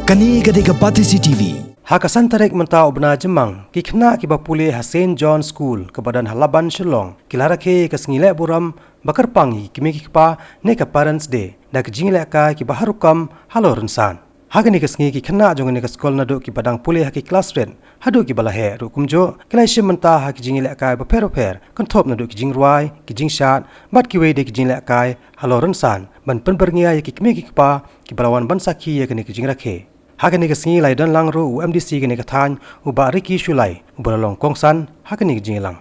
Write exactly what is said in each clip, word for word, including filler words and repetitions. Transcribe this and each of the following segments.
Kane ka dei ka Batesi T V. Ha ka san tarik mynta u bnai Jymmang, ki khynnah kiba pule ha Saint John School kaba don ha Laban Shillong, ki la rakhe ïa ka sngi leh burom ba kyrpang ïa ki kmie ki kpa ne ka Parents Day da ki jingïalehkai kiba har rukom halor rynsan. Ha kane ka sngi ki khynnah jong kane ka skul naduh kiba dang pule ha ki klas rit haduh kiba la heh ruh kumjuh, ki la ïashim bynta ha ki jingïalehkai bapher bapher, kynthup naduh ki jingrwai, ki jingshad bad kiwei de ki jingïalehkai halor rynsan, ban pynbyrngia ïa ki kmie ki kpa kiba la wan ban sakhi ïa kane ka jingrakhe. Ha kane ka sngi la ïadon lang ruh u M D C kane ka thaiñ, u Bah Ricky Shullai, uba la long kongsan ha kane ka jingïalang.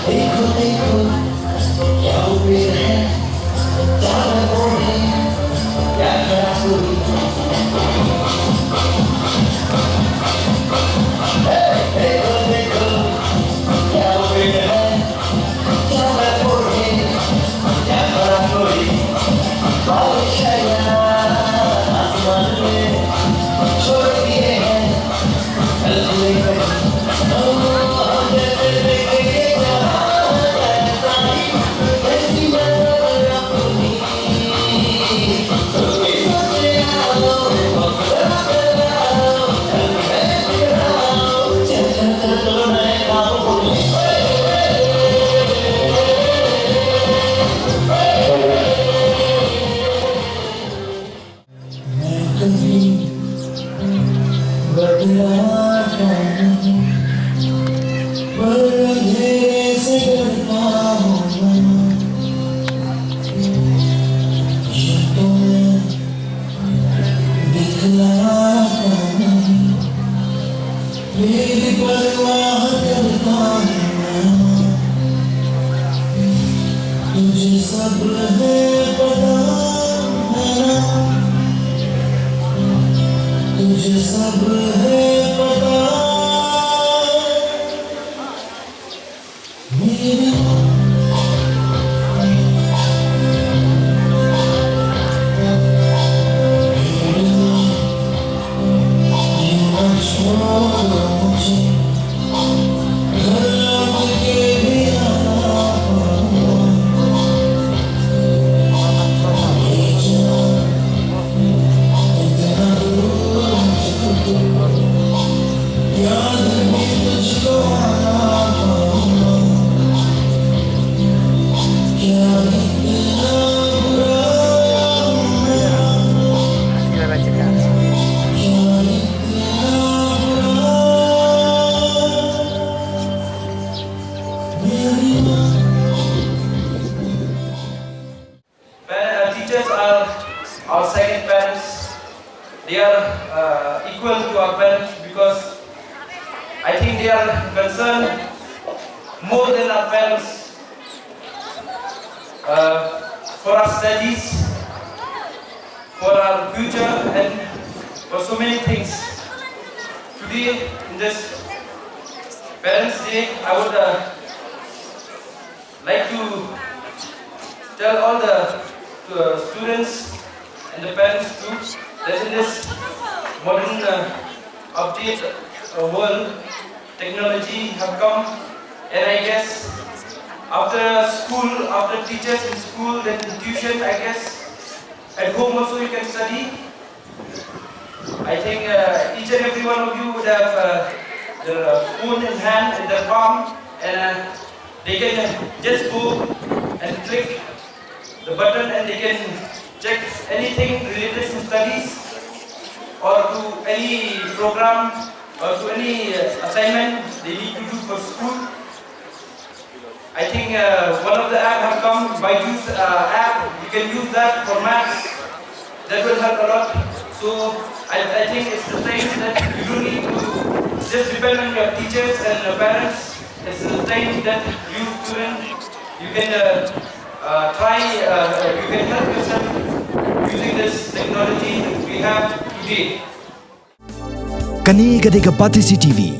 देखो देखो क्या उम्र है, क्या मैं बोली, क्या क्या सुनी। देखो देखो क्या उम्र है, क्या मैं बोली, क्या क्या सुनी। बारिश आया आसमान में, छोड़ दिए हैं Parent, uh, teachers are our second parents. They are uh, equal to our parents because I think they are concerned more than our parents uh, for our studies, for our future, and for so many things. Today, in this Parents' Day, I would uh, like to tell all the uh, students and the parents too that in this modern uh, update uh, world, technology have come, and I guess after school, after teachers in school, then tuition, I guess at home also you can study. I think uh, each and every one of you would have uh, the phone in hand, in their palm, and uh, they can just go and click the button and they can check anything related to studies or to any program or to any uh, assignment they need to do for school. I think uh, one of the app have come, Byju's uh, app. You can use that for maths. That will help a lot. So I, I think it's the time that you don't need to just depend on your teachers and your parents. It's the time that you students, you can uh, uh, try, uh, you can help yourself using this technology we have today. Kane ka dei ka Batesi T V.